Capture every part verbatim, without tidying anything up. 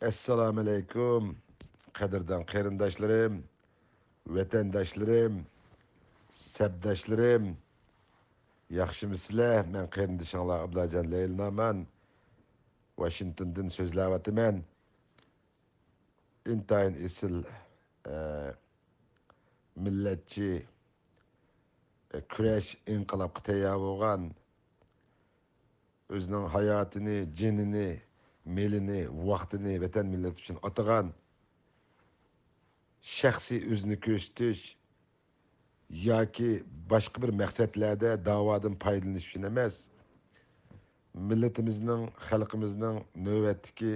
ئەسسالامۇئەلەيكۇم، قەدىردان قېرىنداشلىرىم، ۋەتەنداشلىرىم، سەپداشلىرىم. ياخشىمۇسىلەر؟ مەن قېرىندىشىڭلار ئابلاجان لەيلىنامەن. ۋاشىنگتوندىن سۆزلەۋاتىمەن. ئىنتايىن ئېسىل، ئە، مىللەتچى، ئە، كۈرەش، ئىنقىلابقا تەييار بولغان، ئۆزىنىڭ ھاياتىنى، جېنىنى، مېلىنى، ۋاقتىنى ۋەتەن مىللەت ئۈچۈن ئاتىغان، شەخسىي ئۆزىنى كۆرسىتىش ياكى باشقا بىر مەقسەتلەردە داۋادىن پايدىلىنىش ئۈچۈن ئەمەس، مىللىتىمىزنىڭ، خەلقىمىزنىڭ نۆۋەتتىكى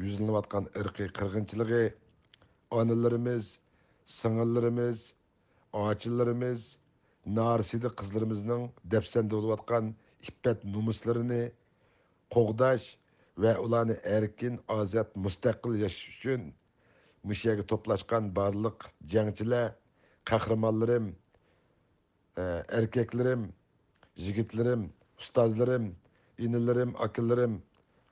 يۈزلىنىۋاتقان ئىرقىي قىرغىنچىلىقى، ئانىلىرىمىز، سىڭىللىرىمىز، ئاچىلىرىمىز، نارەسىدە قىزلىرىمىزنىڭ دەپسەندە بولۇۋاتقان ئىپپەت-نومۇسلىرىنى قوغداش ۋە ئۇلارنى ئەركىن، ئازاد، مۇستەقىل ياشاش ئۈچۈن مۇشۇ يەرگە توپلاشقان بارلىق جەڭچىلەر، قەھرىمانلىرىم، ئەركەكلىرىم، يىگىتلىرىم، ئۇستازلىرىم، ئىنىلىرىم، ئاكىلىرىم،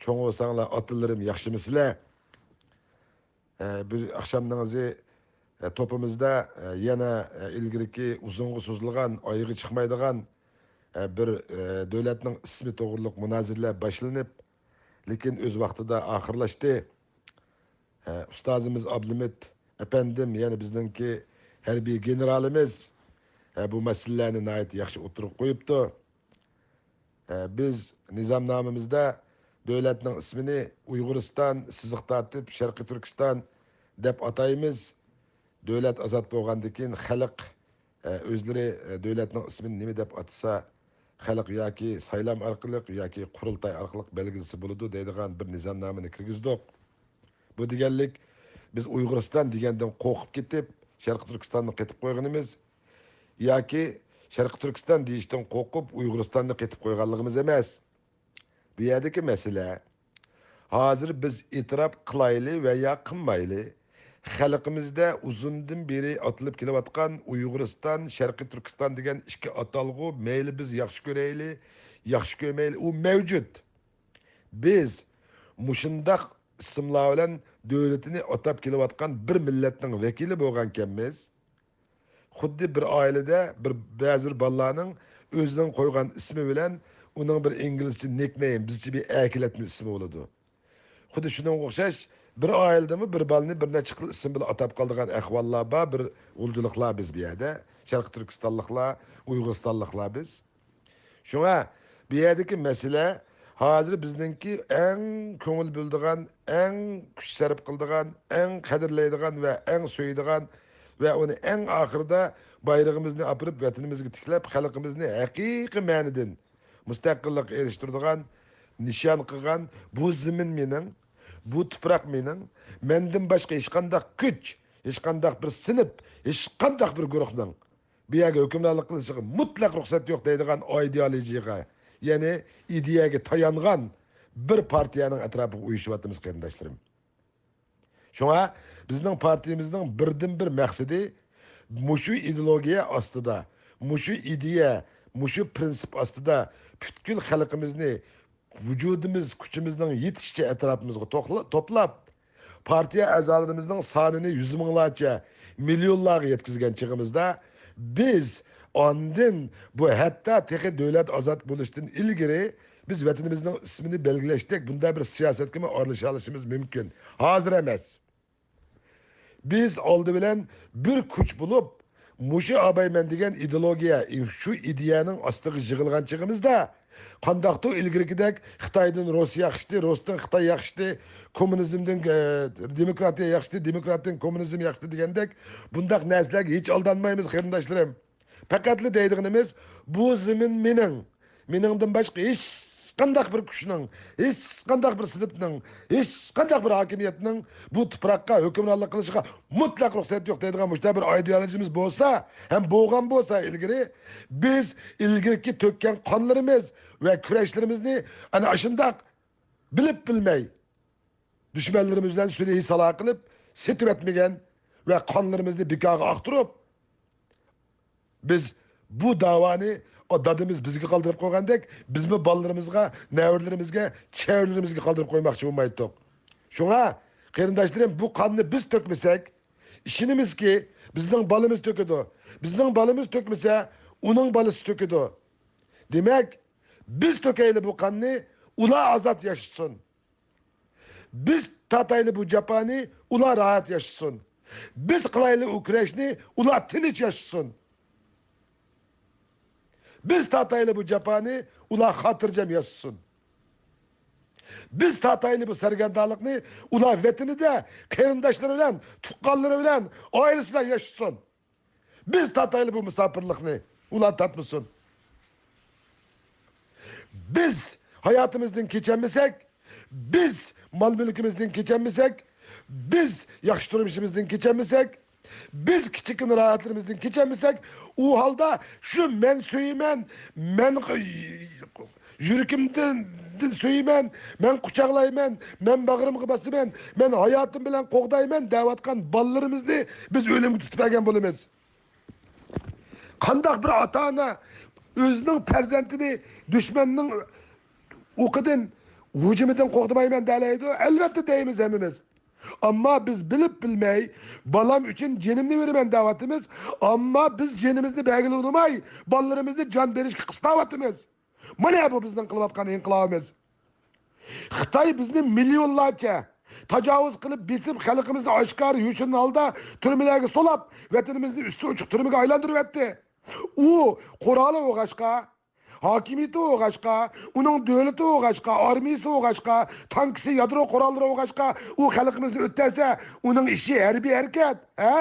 چوڭ بولساڭلار ئاتىلىرىم، ياخشىمۇسىلەر؟ ئە، بىر ئاخشامنىڭىزى، ئە، توپىمىزدا، ئە، يەنە، ئە، ئىلگىرىكى ئۇزۇنغا سوزۇلغان، ئايىغى چىقمايدىغان، ئە، بىر، ئە، دۆلەتنىڭ ئىسمى توغرۇلۇق مۇنازىرىلەر باشلىنىپ، لېكىن ئۆز ۋاقتىدا ئاخىرلاشتى. ئە، ئۇستازىمىز ئابلىمىت ئەپەندىم، يەنە بىزنىڭكى ھەربىي گېنېرالىمىز، ئە، بۇ مەسىلىلەرنى ناھايىتى ياخشى ئوتتۇرىغا قويۇپتۇ. ئە، بىز نىزامنامىمىزدا دۆلەتنىڭ ئىسمىنى ئۇيغۇرىستان، سىزىق تارتىپ، شەرقىي تۈركىستان دەپ ئاتايمىز. دۆلەت ئازاد بولغاندىن كېيىن خەلق، ئە، ئۆزلىرى، ئە، دۆلەتنىڭ ئىسمىنى نېمە دەپ ئاتىسا، خەلق ياكى سايلام ئارقىلىق ياكى قۇرۇلتاي ئارقىلىق بەلگىلىسە بولىدۇ دەيدىغان بىر نىزامنامىنى كىرگۈزدۇق. بۇ دېگەنلىك، بىز ئۇيغۇرىستان دېگەندىن قورقۇپ كېتىپ، شەرقىي تۈركىستاننى قېتىپ قويغىنىمىز ياكى شەرقىي تۈركىستان دېيىشتىن قورقۇپ، ئۇيغۇرىستاننى قېتىپ قويغانلىقىمىز ئەمەس. بۇ يەردىكى مەسىلە، ھازىر بىز ئېتىراپ قىلايلى ۋە يا قىلمايلى، خەلقىمىزدە ئۇزۇندىن بېرى ئاتىلىپ كېلىۋاتقان ئۇيغۇرىستان، شەرقىي تۈركىستان دېگەن ئىككى ئاتالغۇ، مەيلى بىز ياخشى كۆرەيلى، ياخشى كۆرمەيلى، ئۇ مەۋجۇت. بىز مۇشۇنداق ئىسىملار بىلەن دۆلىتىنى ئاتاپ كېلىۋاتقان بىر مىللەتنىڭ ۋەكىلى بولغانكەنمىز. خۇددى بىر ئائىلىدە بىر، بەزى بىر بالىلارنىڭ ئۆزىنىڭ قويغان ئىسمى بىلەن ئۇنىڭ بىر ئىنگلىزچە نىكنېيم، بىزچە بىر ئەركىلەتمە ئىسمى بولىدۇ. خۇددى شۇنىڭغا ئوخشاش، بىر ئائىلىدىمۇ بىر بالىنى بىر نەچچە خىل ئىسىم بىلەن ئاتاپ قالىدىغان ئەھۋاللار بار، بىر غۇلجىلىقلار بىز بۇ يەردە، شەرقىي تۈركىستانلىقلار، ئۇيغۇرىستانلىقلار بىز. شۇڭا بۇ يەردىكى مەسىلە، ھازىر بىزنىڭكى ئەڭ كۆڭۈل بۆلىدىغان، ئەڭ كۈچ سەرپ قىلىدىغان، ئەڭ قەدىرلەيدىغان ۋە ئەڭ سۆيىدىغان ۋە ئۇنى ئەڭ ئاخىرىدا بايرىقىمىزنى ئاپىرىپ ۋەتىنىمىزگە تىكلەپ، خەلقىمىزنى ھەقىقىي مەنىدىن مۇستەقىللىققا ئېرىشتۈرىدىغان، نىشان قىلغان، بۇ زېمىن مېنىڭ، بۇ تۇپراق مېنىڭ، مەندىن باشقا ھېچقانداق كۈچ، ھېچقانداق بىر سىنىپ، ھېچقانداق بىر گۇرۇھنىڭ بۇ يەرگە ھۆكۈمرانلىق قىلىشىغا مۇتلەق رۇخسەت يوق دەيدىغان ئايدېئولوگىيەگە، يەنى ئىدىيەگە تايانغان بىر پارتىيەنىڭ ئەتراپىغا ئۇيۇشۇۋاتىمىز، قېرىنداشلىرىم. شۇڭا بىزنىڭ پارتىيىمىزنىڭ بىردىنبىر مەقسىتى مۇشۇ ئىدېئولوگىيە ئاستىدا، مۇشۇ ئىدىيە، مۇشۇ پىرىنسىپ ئاستىدا پۈتكۈل خەلقىمىزنى ۋۇجۇدىمىز، كۈچىمىزنىڭ يېتىشىچە ئەتراپىمىزغا توقلا-، توپلاپ، پارتىيە ئەزالىرىمىزنىڭ سانىنى يۈز مىڭلارچە، مىليونلارغا يەتكۈزگەن چېغىمىزدا، بىز ئاندىن بۇ ھەتتا تېخى دۆلەت ئازاد بولۇشتىن ئىلگىرى بىز ۋەتىنىمىزنىڭ ئىسمىنى بەلگىلەشتەك بۇنداق بىر سىياسەتكىمۇ ئارىلىشالىشىمىز مۇمكىن. ھازىر ئەمەس. بىز ئالدى بىلەن بىر كۈچ بولۇپ، مۇشۇ ئابايمەن دېگەن ئىدېئولوگىيە، شۇ ئىدىيەنىڭ ئاستىغا يىغىلغان چېغىمىزدا، قانداقتۇر ئىلگىرىكىدەك خىتايدىن رۇس ياخشىتى، رۇستىن خىتاي ياخشىتى، كوممۇنىزمدىن، ئە، دېموكراتىيە ياخشىتى، دېموكراتتىن كوممۇنىزم ياخشىتى دېگەندەك بۇنداق نەرسىلەرگە ھېچ ئالدانمايمىز، قېرىنداشلىرىم. پەقەتلا دەيدىغىنىمىز، بۇ زېمىن مېنىڭ. مېنىڭدىن باشقا ھېچقانداق بىر كۈچنىڭ، ھېچقانداق بىر سىنىپنىڭ، ھېچقانداق بىر ھاكىمىيەتنىڭ بۇ تۇپراققا ھۆكۈمرانلىق قىلىشىغا مۇتلەق رۇخسەت يوق دەيدىغان مۇشۇنداق بىر ئايدېئولوگىيىمىز بولسا ھەم بولغان بولسا ئىلگىرى، بىز ئىلگىرىكى تۆككەن قانلىرىمىز ۋە كۈرەشلىرىمىزنى ئەنە ئاشۇنداق بىلىپ بىلمەي، دۈشمەنلىرىمىز بىلەن سۈلھى سالا قىلىپ، سېتىۋەتمىگەن ۋە قانلىرىمىزنى بىكارغا ئاقتۇرۇپ، بىز بۇ داۋانى، ئۇ دادىمىز بىزگە قالدۇرۇپ قويغاندەك، بىزمۇ بالىلىرىمىزغا، نەۋرىلىرىمىزگە، چەۋرىلىرىمىزگە قالدۇرۇپ قويماقچى بولمايتتۇق. شۇڭا، قېرىنداشلىرىم، بۇ قاننى بىز تۆكمىسەك، ئىشىنىمىزكى، بىزنىڭ بالىمىز تۆكىدۇ. بىزنىڭ بالىمىز تۆكمىسە، ئۇنىڭ بالىسى تۆكىدۇ. دېمەك، بىز تۆكەيلى بۇ قاننى، ئۇلار ئازاد ياشىسۇن. بىز تارتايلى بۇ جاپانى، ئۇلار راھەت ياشىسۇن. بىز قىلايلى ئۇ كۈرەشنى، ئۇلار تىنچ ياشىسۇن. بىز تارتايلى بۇ جاپانى، ئۇلار خاتىرجەم ياشىسۇن. بىز تارتايلى بۇ سەرگەردانلىقنى، ئۇلار ۋەتىنىدە قېرىنداشلىرى بىلەن، تۇغقانلىرى بىلەن، ئائىلىسى بىلەن ياشىسۇن. بىز تارتايلى بۇ مۇساپىرلىقنى، ئۇلار تارتمىسۇن. بىز ھاياتىمىزدىن كېچەلمىسەك، بىز مال-مۈلكىمىزدىن كېچەلمىسەك، بىز ياخشى تۇرمۇشىمىزدىن كېچەلمىسەك، بىز كىچىككىنە راھەتلىرىمىزدىن كېچەلمىسەك، ئۇ ھالدا شۇ مەن سۆيىمەن، مەن يۈرىكىمدىن، دىن سۆيىمەن، مەن قۇچاقلايمەن، مەن باغرىمغا باسىمەن، مەن ھاياتىم بىلەن قوغدايمەن دەۋاتقان بالىلىرىمىزنى بىز ئۆلۈمگە تۇتۇپ بەرگەن بولىمىز. قانداق بىر ئاتا-ئانا ئۆزىنىڭ پەرزەنتىنى دۈشمەننىڭ ئوقىدىن، ھۇجۇمىدىن قوغدىمايمەن دەلەيدۇ؟ ئەلۋەتتە دەيمىز ھەممىمىز. ئەمما بىز بىلىپ بىلمەي، بالام ئۈچۈن جېنىمنى بېرىمەن دەۋاتىمىز. ئەمما بىز جېنىمىزنى بەرگىلى ئۇنىماي، بالىلىرىمىزنى جان بېرىشكە قىستاۋاتىمىز. مانا بۇ بىزنىڭ قىلىۋاتقان ئىنقىلابىمىز. خىتاي بىزنى مىليونلارچە تاجاۋۇز قىلىپ بېسىپ، خەلقىمىزنى ئاشكارا يوشۇرۇن ھالدا تۈرمىلەرگە سولاپ، ۋەتىنىمىزنى ئۈستى ئوچۇق تۈرمىگە ئايلاندۇرۇۋەتتى. ئۇ قورالى بولغاچقا، ھاكىمىيىتى بولغاچقا، ئۇنىڭ دۆلىتى بولغاچقا، ئارمىيىسى بولغاچقا، تانكىسى، يادرو قوراللىرى بولغاچقا، ئۇ خەلقىمىزنى ئۆلتۈرسە، ئۇنىڭ ئىشى ھەربىي ھەرىكەت، ھە؟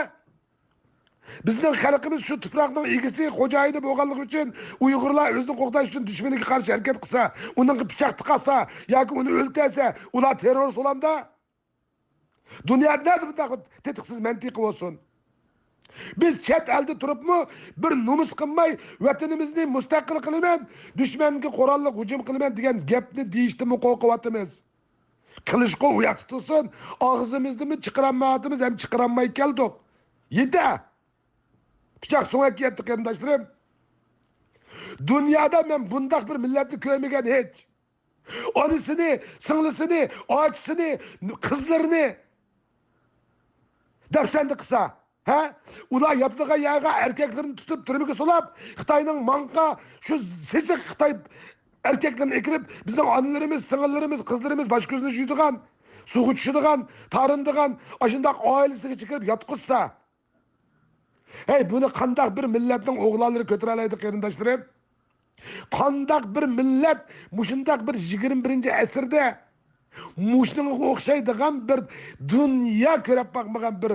بىزنىڭ خەلقىمىز شۇ تۇپراقنىڭ ئىگىسى، خوجايىنى بولغانلىقى ئۈچۈن، ئۇيغۇرلار ئۆزىنى قوغداش ئۈچۈن دۈشمىنىگە قارشى ھەرىكەت قىلسا، ئۇنىڭغا پىچاق تىقاتسا ياكى ئۇنى ئۆلتۈرسە، ئۇلار تېررورىست بولامدا؟ دۇنيادا نەدە بۇنداق تېتىقسىز مەنتىقى بولسۇن؟ بىز چەت ئەلدە تۇرۇپمۇ بىر نومۇس قىلماي، ۋەتىنىمىزنى مۇستەقىل قىلىمەن، دۈشمەنگە قوراللىق ھۇجۇم قىلىمەن دېگەن گەپنى دېيىشتىنمۇ قورقۇۋاتىمىز. قىلىشقا ئۇياتقۇ تۇرسۇن، ئاغزىمىزدىنمۇ چىقىرالمايۋاتىمىز ھەم چىقىرالماي كەلدۇق. يېتە! پىچاق سۆڭەككە يەتتى، قېرىنداشلىرىم. دۇنيادا مەن بۇنداق بىر مىللەتنى كۆرمىگەن ھېچ. ئانىسىنى، سىڭلىسىنى، ئاچىسىنى، قىزلىرىنى دەپسەندە قىلسا، ھە؟ ئۇلار ياتىدىغان يەرگە ئەركەكلىرىنى تۇتۇپ تۈرمىگە سولاپ، خىتاينىڭ ماڭقا شۇ سېسىق خىتاي ئەركەكلىرىنى ئەكىرىپ، بىزنىڭ ئانىلىرىمىز، سىڭىللىرىمىز، قىزلىرىمىز باش كۆزىنى يۇيىدىغان، سۇغا چۈشىدىغان، تارىنىدىغان ئاشۇنداق ئائىلىسىگە چېكىرىپ ياتقۇزسا، ھەي، بۇنى قانداق بىر مىللەتنىڭ ئوغلانلىرى كۆتۈرەلەيدۇ، قېرىنداشلىرىم؟ قانداق بىر مىللەت مۇشۇنداق بىر يىگىرمە بىرىنچى ئەسىردە مۇشۇنىڭغا ئوخشايدىغان بىر دۇنيا كۆرۈپ باقمىغان بىر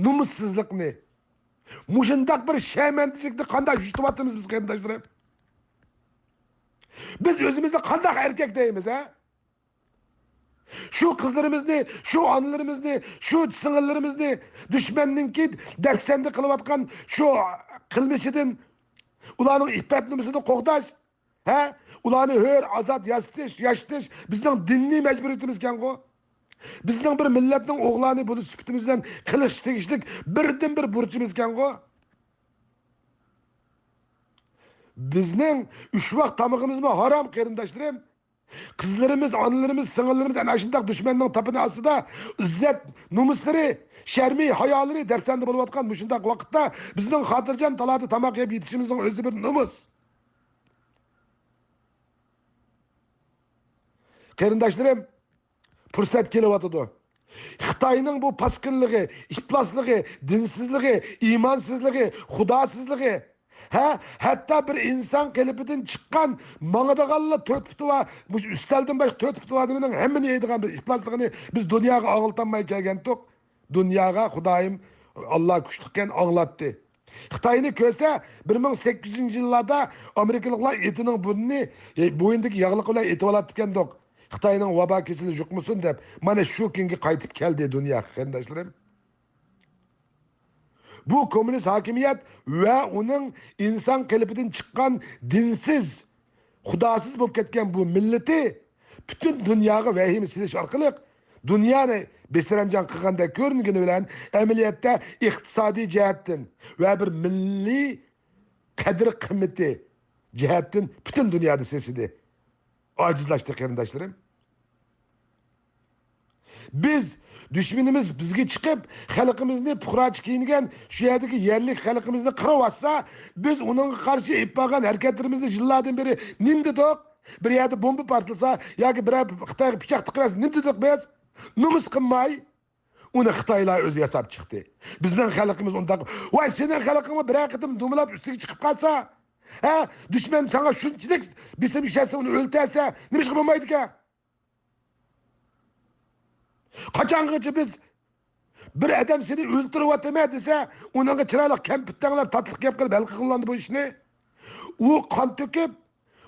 نومۇسسىزلىقنى، مۇشۇنداق بىر شەرمەندىچىلىكنى قانداق يۇتۇۋاتىمىز بىز، قېرىنداشلىرىم؟ بىز ئۆزىمىزنى قانداق ئەركەك دەيمىز، ھە؟ شۇ قىزلىرىمىزنى، شۇ ئانىلىرىمىزنى، شۇ سىڭىللىرىمىزنى دۈشمەننىڭكى دەپسەندە قىلىۋاتقان شۇ قىلمىشىدىن، ئۇلارنىڭ ئىپپەت نومۇسىنى قوغداش، ھە؟ ئۇلارنى ھۆر، ئازاد ياشىتىش، ياشىتىش بىزنىڭ دىنىي مەجبۇرىيىتىمىزكەنغۇ؟ بىزنىڭ بىر مىللەتنىڭ ئوغلانى بولۇش سۈپىتىمىز بىلەن قىلىش تېگىشلىك بىردىنبىر بۇرچىمىزكەنغۇ؟ بىزنىڭ ئۈچ ۋاق تامىقىمىزمۇ ھارام، قېرىنداشلىرىم. قىزلىرىمىز، ئانىلىرىمىز، سىڭىللىرىمىز ئەنە شۇنداق دۈشمەننىڭ تاپىنى ئاستىدا ئىززەت نومۇسلىرى، شەرمى، ھايالىرى دەپسەندە بولۇۋاتقان مۇشۇنداق ۋاقىتتا بىزنىڭ خاتىرجەم تالادا تاماق يەپ يېتىشىمىزنىڭ ئۆزى بىر نومۇس. قېرىنداشلىرىم، پۇرسەت كېلىۋاتىدۇ. خىتاينىڭ بۇ پاسكىنلىقى، ئىپلاسلىقى، دىنسىزلىقى، ئىمانسىزلىقى، خۇداسىزلىقى، ھە، ھەتتا بىر ئىنسان قېلىپىدىن چىققان، ماڭىدىغانلا تۆت پۇتى بار، مۇشۇ ئۈستەلدىن باشقا تۆت پۇتى بار نېمىنىڭ ھەممىنى يەيدىغان بىر ئىپلاسلىقىنى بىز دۇنياغا ئاڭلىتالماي كەلگەنتۇق. دۇنياغا خۇدايىم، ئاللا كۈچلۈككەن، ئاڭلاتتى. خىتاينى كۆرسە، بىر مىڭ سەككىز يۈزىنچى يىللاردا ئامېرىكىلىقلار ئېتىنىڭ بۇرنىنى، ئە، بوينىدىكى ياغلىقى بىلەن ئېتىۋالاتتىكەندۇق. خىتاينىڭ ۋابا كېسىلى يۇقمىسۇن دەپ، مانا شۇ كۈنگە قايتىپ كەلدى دۇنيا، قېرىنداشلىرىم. بۇ كوممۇنىست ھاكىمىيەت ۋە ئۇنىڭ ئىنسان قېلىپىدىن چىققان دىنسىز، خۇداسىز بولۇپ كەتكەن بۇ مىللىتى پۈتۈن دۇنياغا ۋەھىمە سېلىش ئارقىلىق دۇنيانى بېسىرەمجان قىلغاندەك كۆرۈنگىنى بىلەن، ئەمەلىيەتتە ئىقتىسادىي جەھەتتىن ۋە بىر مىللىي قەدىر-قىممىتى جەھەتتىن پۈتۈن دۇنيادا سېسىدى. ئاجىزلاشتى، قېرىنداشلىرىم. بىز، دۈشمىنىمىز بىزگە چىقىپ، خەلقىمىزنى پۇقراچە كىيىنگەن شۇ يەردىكى يەرلىك خەلقىمىزنى قىرىۋاتسا، بىز ئۇنىڭغا قارشى ئېلىپ بارغان ھەرىكەتلىرىمىزنى يىللاردىن بېرى نېمە دېدۇق؟ بىر يەردە بومبا پارتلىسا ياكى بىرەر خىتايغا پىچاق تىقىۋەتسە نېمە دېدۇق بىز؟ نومۇس قىلماي، ئۇنى خىتايلار ئۆزى ياساپ چىقتى. بىزنىڭ خەلقىمىز ئۇنداق، ۋاي، سېنىڭ خەلقىڭمۇ بىرەر قېتىم دومىلاپ ئۈستىگە چىقىپ قالسا، ھە، دۈشمەن ساڭا شۇنچىلىك بېسىم ئىشلەتسە، ئۇنى ئۆلتۈرسە، نېمىشقا بولمايدىكەن؟ قاچانغىچە بىز بىر ئادەم سېنى ئۆلتۈرۈۋاتىمەن دېسە، ئۇنىڭغا چىرايلىق كەمپۈت تەڭلەپ، تاتلىق گەپ قىلىپ ھەل قىلغىنىدى بۇ ئىشنى. ئۇ قان تۆكۈپ،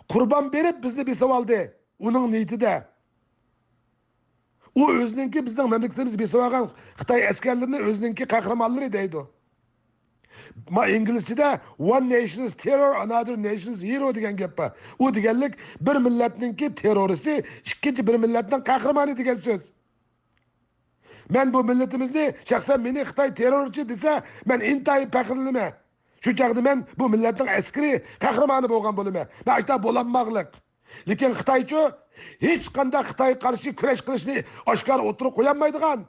قۇربان بېرىپ بىزنى بېسىۋالدى. ئۇنىڭ نىيىتىدە. ئۇ ئۆزىنىڭكى بىزنىڭ مەملىكىتىمىزنى بېسىۋالغان خىتاي ئەسكەرلىرىنى ئۆزىنىڭكى قەھرىمانلىرى دەيدۇ. ما ئىنگلىزچىدە «One nation's terror, another nation's hero» دېگەن گەپ بار. ئۇ دېگەنلىك بىر مىللەتنىڭكى تېررورىسى ئىككىنچى بىر مىللەتنىڭ قەھرىمانى دېگەن سۆز. مەن بۇ مىللىتىمىزنى، شەخسەن مېنى خىتاي تېررورچى دېسە، مەن ئىنتايىن پەخىرلىنىمەن. شۇ چاغدا مەن بۇ مىللەتنىڭ ئەسكىرى قەھرىمانى بولغان بولىمەن. مەن ئاشۇنداق بولالماقلىق. لېكىن خىتايچۇ، ھېچقانداق خىتايغا قارشى كۈرەش قىلىشنى ئاشكارا ئوتتۇرىغا قويالمايدىغان،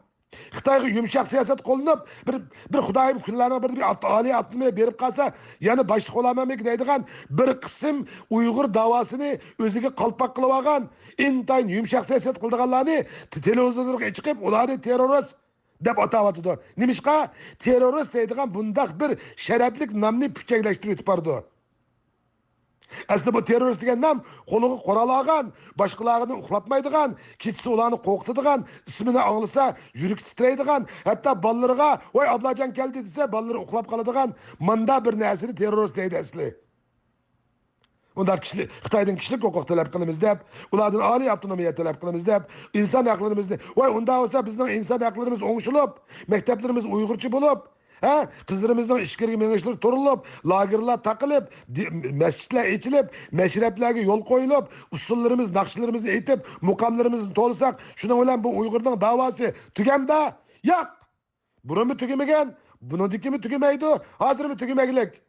خىتايغا يۇمشاق سىياسەت قوللىنىپ، بىر، بىر خۇدايىم كۈنلەرنىڭ بىرىدە بىر ئات-، ئالىي ئاپتونومىيە بېرىپ قالسا، يەنە باشلىق بولالمامدىكىن دەيدىغان بىر قىسىم ئۇيغۇر داۋاسىنى ئۆزىگە قالپاق قىلىۋالغان، ئىنتايىن يۇمشاق سىياسەت قىلىدىغانلارنى ت-، تېلېۋىزورغا چىقىپ، ئۇلارنى تېررورىست دەپ ئاتاۋاتىدۇ. نېمىشقا؟ تېررورىست دەيدىغان بۇنداق بىر شەرەپلىك نامنى پۈچەكلەشتۈرۈۋېتىپ بارىدۇ. ئەسلى بۇ تېررورىست دېگەن نام قولىغا قورال ئالغان، باشقىلارنى ئۇخلاتمايدىغان، كېچىسى ئۇلارنى قورقۇتىدىغان، ئىسمىنى ئاڭلىسا يۈرىكى تىترەيدىغان، ھەتتا بالىلىرىغا «ۋاي، ئابلاجان كەلدى» دېسە بالىلىرى ئۇخلاپ قالىدىغان ماندا بىر نەرسىنى تېررورىست دەيدۇ ئەسلى. ئۇنداق كىشىلىك، خىتايدىن كىشىلىك ھوقۇق تەلەپ قىلىمىز دەپ، ئۇلاردىن ئالىي ئاپتونومىيە تەلەپ قىلىمىز دەپ، ئىنسان ھەقلىرىمىزنى، ۋاي، ئۇنداق بولسا بىزنىڭ ئىنسان ھەقلىرىمىز ئوڭشىلىپ، مەكتەپلىرىمىز ئۇيغۇرچە بولۇپ، ھە، قىزلىرىمىزنىڭ ئىچكىرىگە مېڭىشلىرى تۇرۇلۇپ، لاگېرلار تاقىلىپ، دى-، مەسچىتلەر ئېچىلىپ، مەشرەپلەرگە يول قويۇلۇپ، ئۇسسۇللىرىمىز، ناخشىلىرىمىزنى ئېيتىپ، مۇقاملىرىمىزنى توۋلىساق، شۇنىڭ بىلەن بۇ ئۇيغۇرنىڭ داۋاسى تۈگەمدۇ؟ ياق! بۇرۇنمۇ تۈگىمىگەن، بۇنىڭدىن كېيىنمۇ تۈگىمەيدۇ، ھازىرمۇ تۈگىمەكلىك.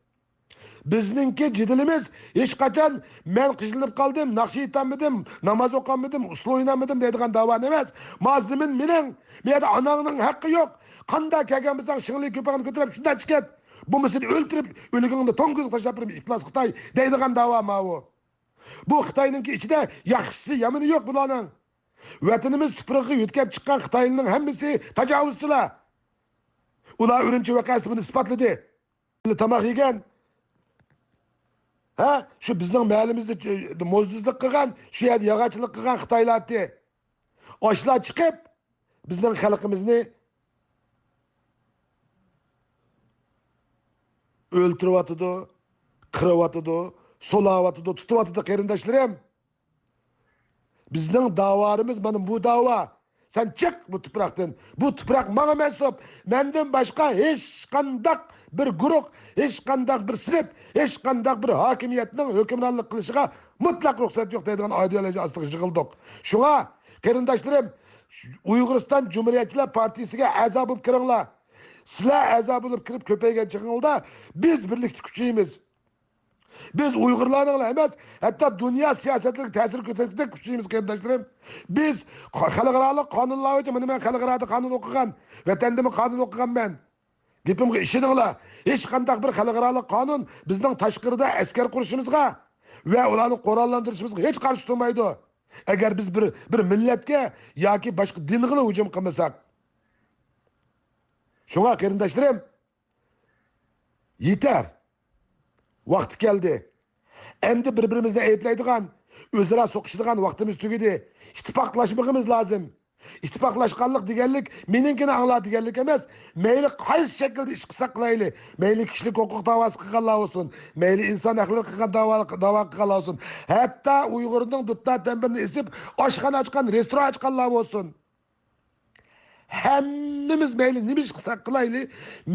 بىزنىڭكى جېدىلىمىز ھېچقاچان «مەن قىينىلىپ قالدىم، ناخشا ئېيتالمىدىم، ناماز ئوقۇيالمىدىم، ئۇسسۇل ئوينىيالمىدىم» دەيدىغان داۋا ئەمەس. ما زېمىن مېنىڭ، بۇ يەردە ئاناڭنىڭ ھەققى يوق. قانداق كەلگەن بولساڭ شىڭلى كۆپۈڭنى كۆتۈرۈپ شۇنداق چىقىت. بولمىسا ئۆلتۈرۈپ ئۆلۈكۈڭنى توڭگۇزغا تاشلاپ بېرىمەن، ئىپلاس خىتاي دەيدىغان داۋا ماۋۇ. بۇ خىتاينىڭكى ئىچىدە ياخشىسى يامىنى يوق بۇلارنىڭ. ۋەتىنىمىز تۇپرىقىغا يۆتكەپ چىققان خىتايلىنىڭ ھەممىسى تاجاۋۇزچىلار. ئۇلار ئۈرۈمچى ۋەقەسىدە بۇنى ئىسپاتلىدى. تاماق يېگەن، ھە، شۇ بىزنىڭ مەھەللىمىزدە موزدۇزلۇق قىلغان، شۇ يەردە ياغاچچىلىق قىلغان خىتايلار ئاتتى. ئاشۇلار چىقىپ، بىزنىڭ خەلقىمىزنى ئۆلتۈرۈۋاتىدۇ، قىرىۋاتىدۇ، سولاۋاتىدۇ، تۇتۇۋاتىدۇ، قېرىنداشلىرىم. بىزنىڭ داۋالىرىمىز مانا بۇ داۋا. سەن چىق بۇ تۇپراقتىن. بۇ تۇپراق ماڭا مەنسۇپ. مەندىن باشقا ھېچقانداق بىر گۇرۇھ، ھېچقانداق بىر سىنىپ، ھېچقانداق بىر ھاكىمىيەتنىڭ ھۆكۈمرانلىق قىلىشىغا مۇتلەق رۇخسەت يوق دەيدىغان ئايدېئولوگىيە ئاستىغا يىغىلدۇق. شۇڭا، قېرىنداشلىرىم، ئۇيغۇرىستان جۇمھۇرىيەتچىلەر پارتىيىسىگە ئەزا بولۇپ كىرىڭلار. سىلەر ئەزا بولۇپ كىرىپ كۆپەيگەن چېغىڭلاردا بىز بىرلىكتە كۈچىيىمىز. بىز ئۇيغۇرلارنىڭلا ئەمەس، ھەتتا دۇنيا سىياسەتلىرىگە تەسىر كۆرسەتكۈدەك كۈچىيىمىز، قېرىنداشلىرىم. بىز خەلقئارالىق قانۇنلار بويىچە، مانا مەن خەلقئارادا قانۇن ئوقۇغان، ۋەتەندىمۇ قانۇن ئوقۇغان مەن. گېپىمگە ئىشىنىڭلار، ھېچقانداق بىر خەلقئارالىق قانۇن بىزنىڭ تاشقىرىدا ئەسكەر قۇرۇشىمىزغا ۋە ئۇلارنى قوراللاندۇرۇشىمىزغا ھېچ قارشى تۇرمايدۇ. ئەگەر بىز بىر، بىر مىللەتكە ياكى باشقا دىنغىلا ھۇجۇم قىلمىساق. شۇڭا قېرىنداشلىرىم، يېتەر. ۋاقتى كەلدى. ئەمدى بىر-بىرىمىزنى ئەيىبلەيدىغان، ئۆزئارا سوقۇشىدىغان ۋاقتىمىز تۈگىدى. ئىتتىپاقلاشمىقىمىز لازىم. ئىتتىپاقلاشقانلىق دېگەنلىك مېنىڭكىنى ئاڭلا دېگەنلىك ئەمەس. مەيلى قايسى شەكىلدە ئىش قىلساق قىلايلى، مەيلى كىشىلىك ھوقۇق داۋاسى قىلغانلار بولسۇن، مەيلى ئىنسان ھەقلىرى قىلغان داۋا، داۋا قىلغانلار بولسۇن، ھەتتا ئۇيغۇرنىڭ دۇتار تەمبىرىنى ئېسىپ ئاشخانا ئاچقان، رېستوران ئاچقانلار بولسۇن. ھەممىمىز مەيلى نېمە ئىش قىلساق قىلايلى،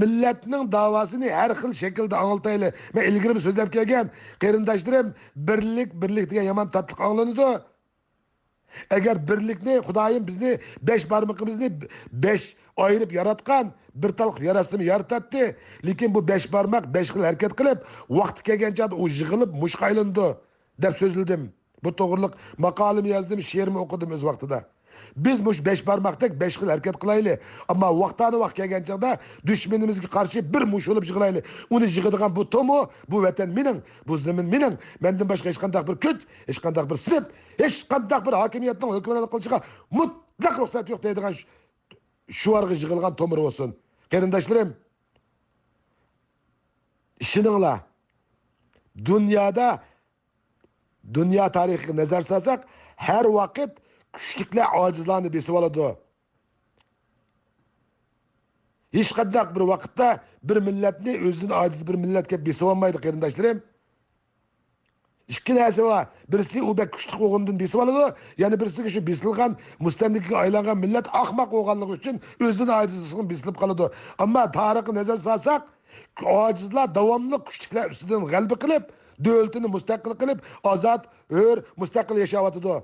مىللەتنىڭ داۋاسىنى ھەر خىل شەكىلدە ئاڭلىتايلى. مەن ئىلگىرىمۇ سۆزلەپ كەلگەن، قېرىنداشلىرىم، بىرلىك، بىرلىك دېگەن يامان تاتلىق ئاڭلىنىدۇ. ئەگەر بىرلىكنى، خۇدايىم بىزنى بەش بارمىقىمىزنى بەش ئايرىپ ياراتقان، بىر تال قىلىپ ياراتسىمۇ يارىتاتتى. لېكىن بۇ بەش بارماق بەش خىل ھەرىكەت قىلىپ، ۋاقتى كەلگەن چاغدا ئۇ يىغىلىپ مۇشقا ئايلىنىدۇ، دەپ سۆزلىدىم. بۇ توغرىلىق ماقالىمۇ يازدىم، شېئىرمۇ ئوقۇدۇم ئۆز ۋاقتىدا. بىز مۇشۇ بەش بارماقتەك بەش خىل ھەرىكەت قىلايلى. ئەمما ۋاقتانى ۋاق كەلگەن چاغدا دۈشمىنىمىزگە قارشى بىر مۇشۇ بولۇپ يىغىلايلى. ئۇنى يىغىدىغان بۇ تومۇ، بۇ ۋەتەن مېنىڭ، بۇ زېمىن مېنىڭ، مەندىن باشقا ھېچقانداق بىر كۈچ، ھېچقانداق بىر سىنىپ، ھېچقانداق بىر ھاكىمىيەتنىڭ ھۆكۈمرانلىق قىلىشىغا مۇتلەق رۇخسەت يوق دەيدىغان شۇ، شۇ ئارىغا يىغىلغان تومۇر بولسۇن. قېرىنداشلىرىم، ئىشىنىڭلار، دۇنيادا دۇنيا تارىخىغا نەزەر سالساق، ھەر ۋاقىت كۈچلۈكلەر ئاجىزلارنى بېسىۋالىدۇ. ھېچقانداق بىر ۋاقىتتا بىر مىللەتنى ئۆزىدىن ئاجىز بىر مىللەتكە بېسىۋالمايدۇ، قېرىنداشلىرىم. ئىككى نەرسە بار. بىرسى ئۇ بەك كۈچلۈك بولغىنىدىن بېسىۋالىدۇ، يەنە بىرسىگە شۇ بېسىلغان، مۇستەملىكىگە ئايلانغان مىللەت ئاخماق بولغانلىقى ئۈچۈن ئۆزىدىن ئاجىزلىقىدىن بېسىلىپ قالىدۇ. ئەمما تارىخقا نەزەر سالساق، ئاجىزلار داۋاملىق كۈچلۈكلەر ئۈستىدىن غەلىبە قىلىپ، دۆلىتىنى مۇستەقىل قىلىپ، ئازاد، ھۆر، مۇستەقىل ياشاۋاتىدۇ.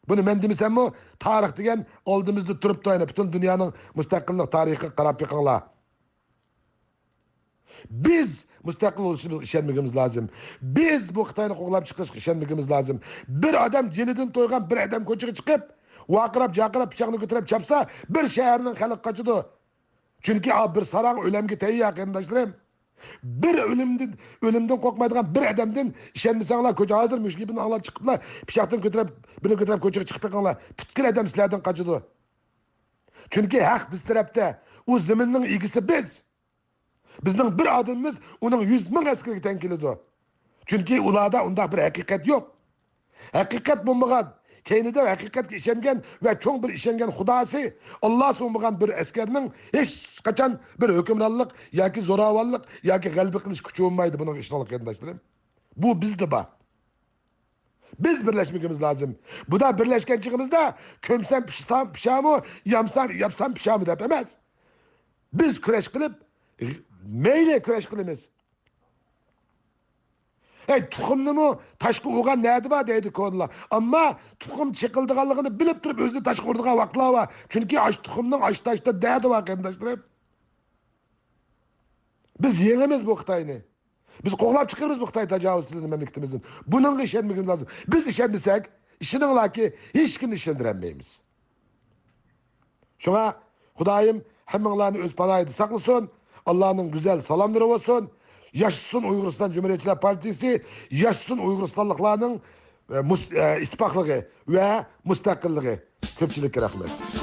بۇنى مەن دېمىسەممۇ، تارىخ دېگەن ئالدىمىزدا تۇرۇپتۇ، يەنە پۈتۈن دۇنيانىڭ مۇستەقىللىق تارىخىغا قاراپ بېقىڭلار. بىز مۇستەقىل بولۇشىمىزغا ئىشەنمىكىمىز لازىم. بىز بۇ خىتاينى قوغلاپ چىقىشقا ئىشەنمىكىمىز لازىم. بىر ئادەم جېنىدىن تويغان بىر ئادەم كوچىغا چىقىپ، ۋارقىراپ-جارقىراپ پىچاقنى كۆتۈرۈپ چاپسا، بىر شەھەرنىڭ خەلقى قاچىدۇ. چۈنكى ئا، بىر ساراڭ ئۆلۈمگە تەييار، قېرىنداشلىرىم. بىر ئۆلۈمدىن، ئۆلۈمدىن قورقمايدىغان بىر ئادەمدىن ئىشەنمىسەڭلار، كوچا ھازىر مۇشۇ گېپىمنى ئاڭلاپ چىقىپلا، پىچاقتىن كۆتۈرۈپ، بىرنى كۆتۈرۈپ كوچىغا چىقىپ بېقىڭلار. پۈتكۈل ئادەم سىلەردىن قاچىدۇ. چۈنكى ھەق بىز تەرەپتە. ئۇ زېمىننىڭ ئىگىسى بىز. بىزنىڭ بىر ئادىمىمىز ئۇنىڭ يۈز مىڭ ئەسكىرىگە تەڭ كېلىدۇ. چۈنكى ئۇلاردا ئۇنداق بىر ھەقىقەت يوق. ھەقىقەت بولمىغان، كەينىدە ھەقىقەتكە ئىشەنگەن ۋە چوڭ بىر ئىشەنگەن خۇداسى، ئاللاھسى بولمىغان بىر ئەسكەرنىڭ ھېچقاچان بىر ھۆكۈمرانلىق ياكى زوراۋانلىق ياكى غەلىبە قىلىش كۈچى بولمايدۇ، بۇنىڭغا ئىشىنىڭلار، قېرىنداشلىرىم. بۇ بىزدە بار. بىز بىرلەشمىكىمىز لازىم. بۇدا بىرلەشكەن چېغىمىزدا، كۆمسەم پىشسام پىشامۇ، يامسام ياپسام پىشامۇ دەپ ئەمەس. بىز كۈرەش قىلىپ، مەيلى كۈرەش قىلىمىز. ھەي، تۇخۇمنىمۇ تاشقا ئۇرغان نەدە بار دەيدۇ كونىلار. ئەمما تۇخۇم چېقىلىدىغانلىقىنى بىلىپ تۇرۇپ ئۆزىنى تاشقا ئۇرىدىغان ۋاقىتلار بار. چۈنكى ئاش تۇخۇمنىڭ ئاش تاشتا دەردى بار، قېرىنداشلىرىم. بىز يېڭىمىز بۇ خىتاينى. بىز قوغلاپ چىقىرىمىز بۇ خىتاي تاجاۋۇزچىلىرىنى مەملىكىتىمىزدىن. بۇنىڭغا ئىشەنمىكىمىز لازىم. بىز ئىشەنمىسەك، ئىشىنىڭلاركى، ھېچكىمنى ئىشەندۈرەلمەيمىز. شۇڭا خۇدايىم ھەممىڭلارنى ئۆز پاناھىدا ساقلىسۇن. ئاللانىڭ گۈزەل سالاملىرى بولسۇن. ياشىسۇن ئۇيغۇرىستان جۇمھۇرىيەتچىلەر پارتىيىسى، ياشىسۇن ئۇيغۇرىستانلىقلارنىڭ، ئە، مۇس-، ئە، ئىتتىپاقلىقى ۋە مۇستەقىللىقى. كۆپچىلىككە رەھمەت.